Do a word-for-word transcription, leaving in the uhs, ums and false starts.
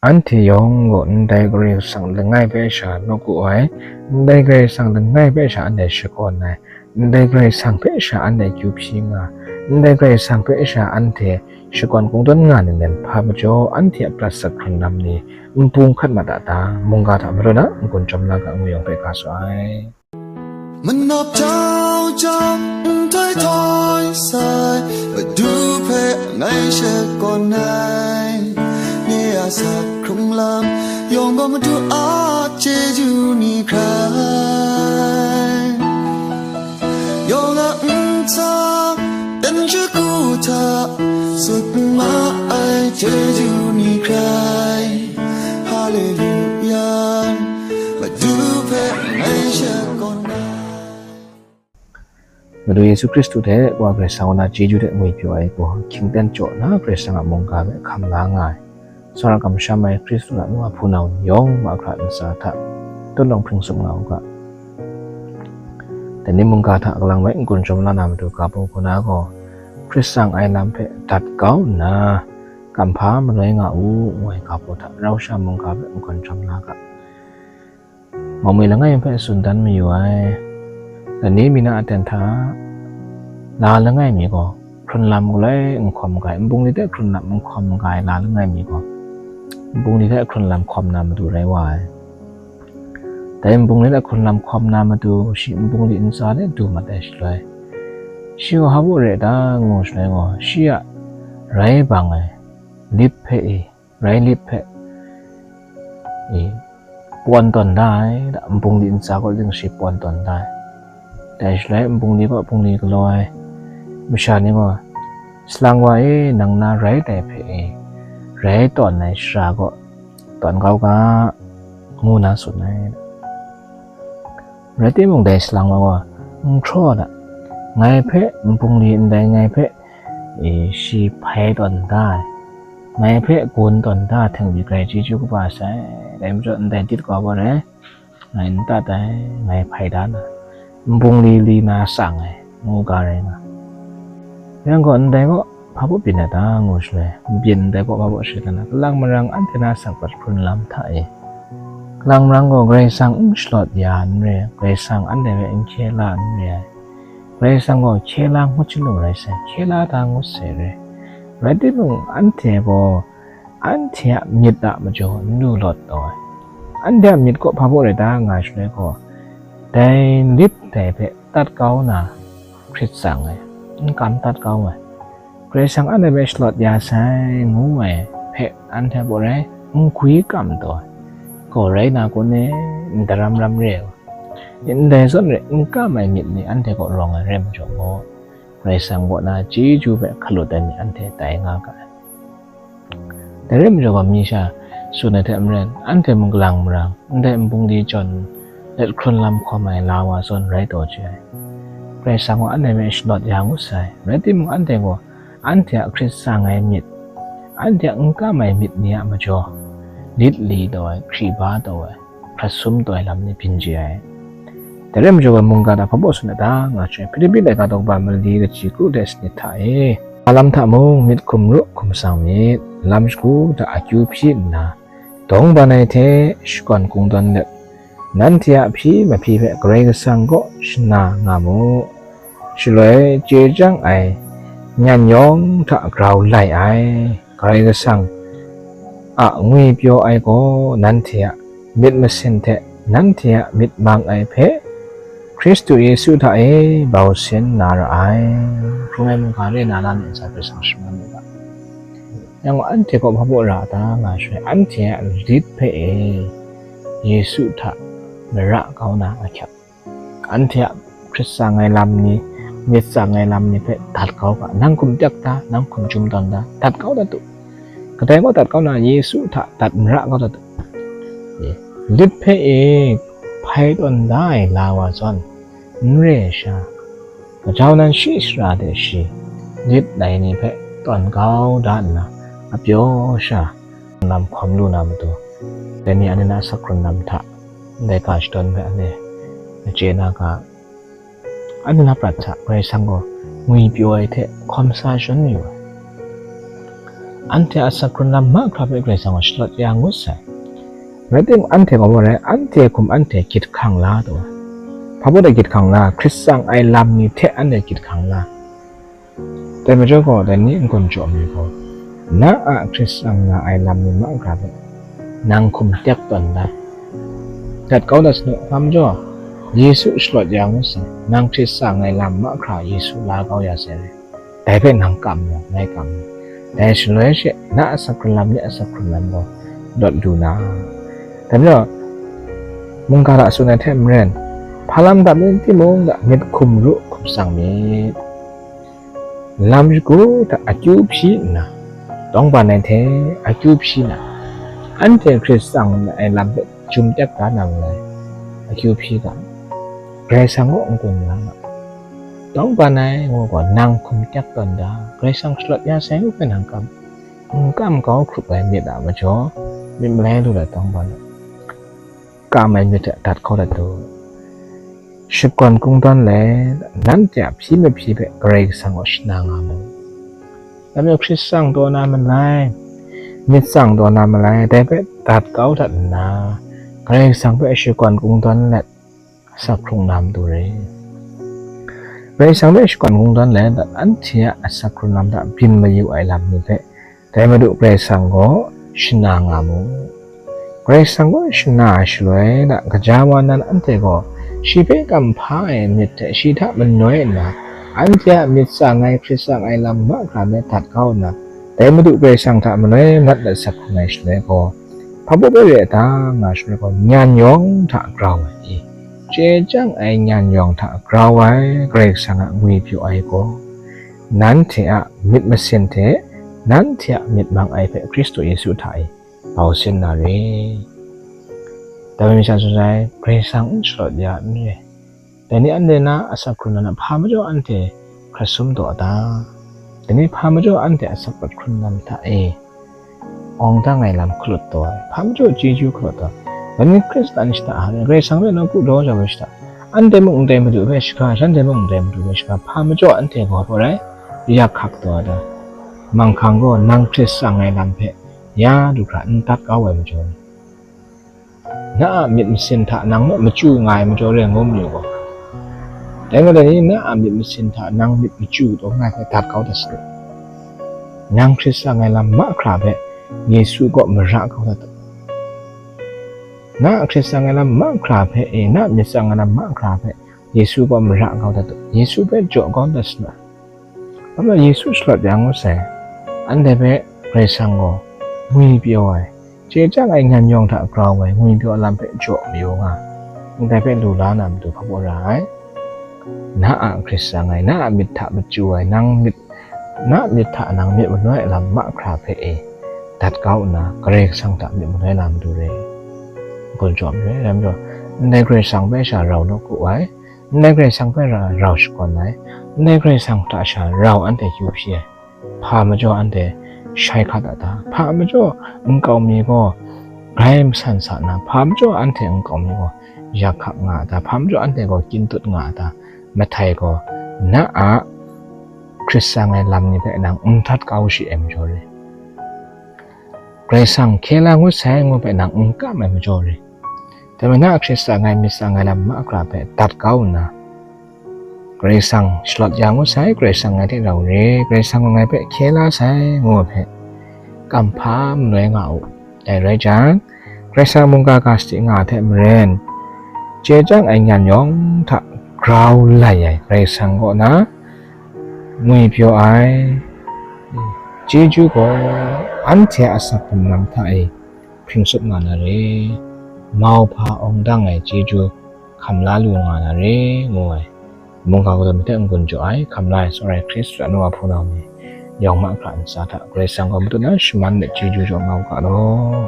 Anhte yawng gaw ndai Karai Kasang langai hpe sha nawku ai, ndai Karai Kasang langai hpe sha anhte shakawn ai, ndai Karai Kasang hpe sha anhte kyu hpyi nga, ndai Karai Kasang hpe sha anhte shakawn kungdawn nga ai lam hpa majaw, anhte a prat sak hkrun lam ni nbung hkat mat a ta, mungga hta madu na n-gun chyawm la ga ngu yawng hpe ga sa ai. Manap jau jau, nhtoi htoi sai, Madu hpe ngai shakawn ai. Nye a sak hkrung lam yawng gaw Madu a chyeju ni hkrai. Yawng a ntsa dan shagu hta sut ma ai chyeju ni hkrai. Haleluya, Madu hpe ngai shakawn ai. Madu Yesu Hkristu hte Wa Karai Kasang kaw na chyeju hte ngwipyaw ai gaw, hkying ten jaw na Karai Kasang a mungga hpe hkam la nga ai. Tsawra kamsham ai Hkristu a nu a hpunau ni yawng mahkra ntsa hta tut lawng hpring sum nga u ga. Dai ni mungga hta kalang bai n-gun chyawm la na matu ga hpung hku na gaw, Hkristu ai lam hpe dat kau nna, kamhpa maloi nga u, ngu ai ga hpung hta rau sha mungga hpe n-gun chyawm la ga. Mawmwi langai hpe tsun dan mayu ai. Dai ni mi na aten hta, la langai mi gaw, hkrun lam galoi n hkawm ga ai, nbungli hte hkrun lam n hkawm ga ai la langai mi gaw, nbungli hte hkrun lam hkawm na matu rai wa ai. Dai nbungli hte hkrun lam hkawm na matu, shi nbungli ntsa de du mat ai shaloi, shi gaw hpa baw re ta ngu shaloi gaw, shi a rai bang ai lit hpe e, rai lit hpe e, pawn tawn da ai, da, nbungli ntsa kaw ting shi pawn tawn da ai. Dai shaloi nbungli kaw bungli galaw ai masha ni gaw, "Salang wa e, nang na rai tai hpe e, rai tawn ai shara kaw tawn kau ga," ngu na tsun ai. Rai timung, dai salang wa gaw, "N hkraw da, ngai hpe nbungli ndai ngai hpe e, shi hpai tawn da ai, ngai hpe gun tawn da ai hte mung grai chyeju kaba sai, dai majaw ndai dit kau ai gaw rai, ngai n tat ai, ngai hpai da na, nbungli li na tsang ai," ngu ga rai nga. Yang gaw, "Ndai gaw hpa baw byin ai ta?" ngu shaloi, "Mabyin ndai gaw hpa baw shai da na, kalang marang anhte na sakpat hkrun lam hta e, kalang marang gaw Karai Kasang n shalawt ya n re, Karai Kasang anhte hpe n hkye la n re ai. Karai Kasang gaw hkye la ngut shalum rai sai, hkye la da ngut sai re. Rai timung, anhte gaw anhte a myit a majaw n lu lawt taw ai. Anhte a myit kaw hpa baw rai ta nga shaloi gaw, dai lit dai hpe tat kau na hkrit tsang ai, n kam tat kau ai. Karai Kasang anhte hpe shalawt ya sai, ngu ai hpe anhte baw rai n gwi kam taw ai. Gaw rai na kun e, n daram ram re ai. Ndai zawn re, n kam ai myit ni anhte kaw rawng ai rai majaw gaw, Karai Kasang kaw na chyeju hpe hkalut ai myit anhte tai nga ga ai. Dai rai majaw gaw, mi sha tsun ai hte maren, anhte mung kalang marang, ndai nbungli jawn let hkrun lam hkawm ai la wa zawn rai taw chye ai. Karai Kasang gaw anhte hpe shalawt ya ngut sai, rai timung, anhte gaw anhte a hkrit tsang ai myit, anhte a n kam ai myit ni a majaw, lit li taw ai, hkri ba taw ai, hkrat sum taw ai lam ni byin chye ai. Dai rai majaw gaw, mungga hta hpa baw tsun ai ta nga shaloi, Hpilipi laika daw kaba mali kaji kru de sanit hta e, a lam hta mung myit hkum ru hkum tsang myit, lam shagu hta akyu hpyi nna, dawng ban ai hte shakawn kungdawn let, nanhte a hpyi mahpyi hpe Karai Kasang kaw shana nga mu. Shaloi chye chyang ai nyan yawng hta grau lai ai Karai Kasang a ngwipyaw ai gaw, nanhte a myit masin hte nanhte a myit mang ai hpe Hkristu Yesu hta e bau sin na ra ai. Hkrung ai mungga re na lam ntsa hpe sang shaman u ga. Yang gaw, anhte kaw hpa baw ra a ta nga shaloi, anhte a lit hpe e Yesu hta mara kau na ahkyep, anhte a hkrit tsang ai lam ni, myit tsang ai lam ni hpe dat kau ga, nang hkum tyak ta, nang hkum chyum tawn ta, dat kau dat u. Kadai gaw dat kau na, Yesu hta dat mara kau dat u. E, lit hpe e hpai tawn da ai la wa zawn, n re ai sha, kajau nan shi sara de shi, lit dai ni hpe tawn kau da nna, apyaw sha lam hkawm lu na matu, dai ni anhte na sak hkrun lam hta, ndai ga shadawn hpe anhte n chye na ga, anhte na prat hta Karai Kasang gaw ngwipyaw ai hte hkawm sa shawn mayu ai. anhte a asak hkrun lam mahkra hpe Karai Kasang gaw shalawt ya ngut sai. Rai timung, anhte gaw maw rai, anhte hkum anhte gyit hkang la taw ai. Hpa baw taw gyit hkang la, Hkrit tsang ai lam ni hte anhte gyit hkang la. Dai majaw gaw, dai ni n-gun jaw mi gaw, na a Hkrit tsang nga ai lam ni mahkra hpe nang hkum tyak tawn dat. Dat kau dat sanu, hpa majaw, Yesu shalawt ya ngut sai, nang Hkrit tsang ai lam mahkra Yesu la kau ya sai rai. Dai hpe nang kam yang, ngai kam yang, dai shaloi she na a asak hkrun lam, nye a asak hkrun lam gaw lawt lu na. Dai majaw, mungga hta tsun ai hte maren, hpa lam dap yin timung, da myit hkum ru, hkum tsang myit. Lam shagu hta akyu hpyi nna, tawngban ai hte akyu hpyi na, anhte Hkrit tsang ai lam hpe jum tyak da na malai, akyu hpyi ga, Karai Kasang kaw n-gun nga nga. Tawngban ai ngu gaw, nang hkum tyak tawn da, Karai Kasang shalawt ya sai ngu hpe nang kam, n kam kau hkrup ai myit a majaw, myit malai lu dat tawngban ai, kam ai myit hte dat kau dat u. Shakawn kungdawn let, nanhte a hpyi mahpyi hpe Karai Kasang gaw shana nga mu. Dai majaw Hkrit tsang taw na malai, myit tsang taw na malai, dai hpe dat kau dat nna, Karai Kasang hpe shakawn kungdawn let, asak hkrung na matu re. Karai Kasang hpe shakawn kungdawn let, anhte a asak hkrun lam hta byin mayu ai lam ni hpe, dai Madu Karai Kasang gaw shana nga mu. Karai Kasang gaw shana ai shaloi, da, kaja wa nan anhte gaw shi hpe kamhpa ai myit hte shi hta manoi nna, anhte a myit tsang ai, Hkrit tsang ai lam mahkra hpe dat kau nna, dai Madu Karai Kasang hta manoi mat mat asak hkrung ai shaloi gaw, hpa baw bai re ai ta nga shaloi gaw, nyan yawng hta grau ai, chye chyang ai nyan yawng hta grau ai Karai Kasang a ngwipyaw ai gaw, nanhte a myit masin hte nanhte a myit mang ai hpe Hkristu Yesu hta e bau sin na re. Dai masha tsun sai, Karai Kasang n shalawt ya n re. Dai ni anhte na asak hkrun lam hta hpa majaw anhte hkrat sum taw a ta? Dai ni hpa majaw anhte asak hkrun lam hta e awng dang ai lam hkalut taw ai, hpa majaw chyeju hkalut taw ai? Dai ni Hkristan shada hta, Karai Kasang hpe nawku daw jau ai shada, anhte mung ndai Madu hpe shaga, shanhte mung ndai Madu hpe shaga, hpa majaw anhte gaw hpaw rai yak hkak taw ai ta? Manghkang gaw, nang Hkrit tsang ai lam hpe ya du hkra n dat kau ai majaw, na a myit masin hta nang naw machyu nga ai majaw re ngu mayu gaw, dai majaw ni na a myit masin hta nang myit machyu taw nga ai hpe dat kau dat saru. Nang Hkrit tsang ai lam mahkra hpe Yesu kaw mara kau dat u. Na a Hkrit tsang ai lam mahkra hpe, e, na a myit tsang ai lam mahkra hpe Yesu kaw mara kau dat u. Yesu hpe jaw kau dat saru. Hpa majaw Yesu shalawt ya ngut sai, anhte hpe Karai Kasang gaw ngwipyaw ai, chye chyang ai nyan yawng hta grau ai ngwipyaw lam hpe jaw mayu nga, ndai hpe lu la na matu hpa baw ra ai? Na a Hkrit tsang ai, na a myit hta machyu ai, nang myit, na myit hta nang myit manoi ai lam mahkra hpe e dat kau nna, Karai Kasang hta myit manoi la matu re. N-gun jaw mi re, rai majaw, ndai Karai Kasang hpe sha rau nawku ai, ndai Karai Kasang hpe ra-, rau shakawn ai, ndai Karai Kasang hta sha rau anhte kyu hpyi ai, hpa majaw anhte shai hkat a ta? Hpa majaw nkau mi gaw grai masan sa nna, hpa majaw anhte nkau mi gaw yak hkak nga a ta? Hpa majaw anhte gaw kyin tut nga a ta? Mahtai gaw, na a Hkrit tsang ai lam ni hpe nang n dat kau shi ai majaw re. Karai Kasang hkye la ngut sai ngu hpe nang n kam ai majaw re. Dai majaw na a Hkrit tsang ai, myit tsang ai lam mahkra hpe dat kau nna, Karai Kasang shalawt ya ngut sai, Karai Kasang ngai hte rau re, Karai Kasang gaw ngai hpe hkye la sai ngu ai hpe kamhpa maloi nga u. Dai rai jang, Karai Kasang mungga ga sadi nga ai hte maren, chye chyang ai nyan yawng hta grau lai ai Karai Kasang kaw na ngwipyaw ai chyeju gaw anhte a asak hkrun lam hta e hpring tsup nga na re, mauhpa awng dang ai chyeju hkam la lu nga na re, ngu ai. Mungga kau daw mi hte n-gun jaw ai, hkam la ai, tsawra ai Hkristu a nu a hpunau ni yawng mahkra ntsa hta Karai Kasang gaw matut na shaman let chyeju jaw nga u ga law.